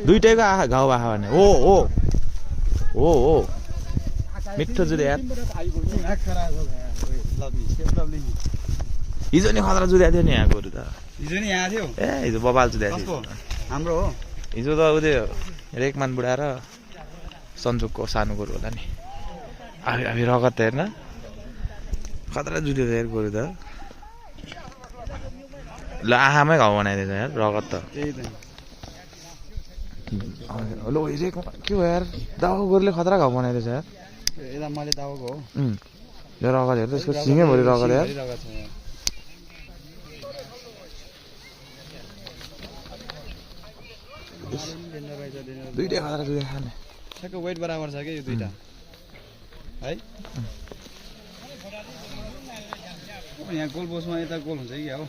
दुईटैको आँखा घाउ भएको भने हो मिठो जुदे यार हिजो नि खतरा जुद्या थियो नि यहाँकोहरू त हिजो नि यहाँ थियो ए हिजो बबाल जुद्या थियो हाम्रो हो हिजो त उयो रेकमान बुढा र सन्जुकको सानो गोरु होला नि हामी रगत हेर्न खतरा जुद्यो यार गोरु त ल आँखामै घाउ बनाइदिएछ यार रगत त ल रेक के हो यार दावाको गोरुले खतरा घाउ बनाइदिएछ यार यता मैले दावाको हो यो रगत हेर त्यसको सिङैभरि रगत यार दुईटै खतरा जुद्यो खाने ठ्याक्क वेट बराबर छ कि यो दुईटा है यहाँ गोल पोस्टमा यता गोल हुन्छ कि हो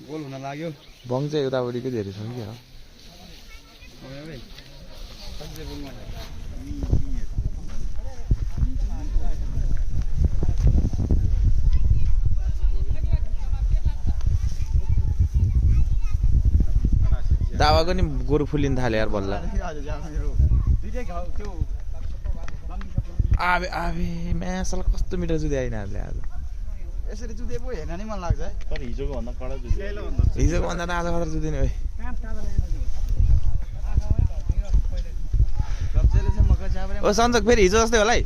गोल हुन लाग्यो बङ चाहिँ उतापट्टिकै धेरै छ कि हो दावाको नि गोरु फुलिन थाल्यो यार बल्ल आबे आबे म्यासल कस्तो मिठो जुद्यो यिनीहरूले आज यसरी जुधे पो हेर्न नि मन लाग्छ है तर हिजोको भन्दा कडा जुद्यो हिजोको भन्दा त आज खतरा जुद्यो नि भाइ ओ सन्जोक फेरि हिजो जस्तै होला है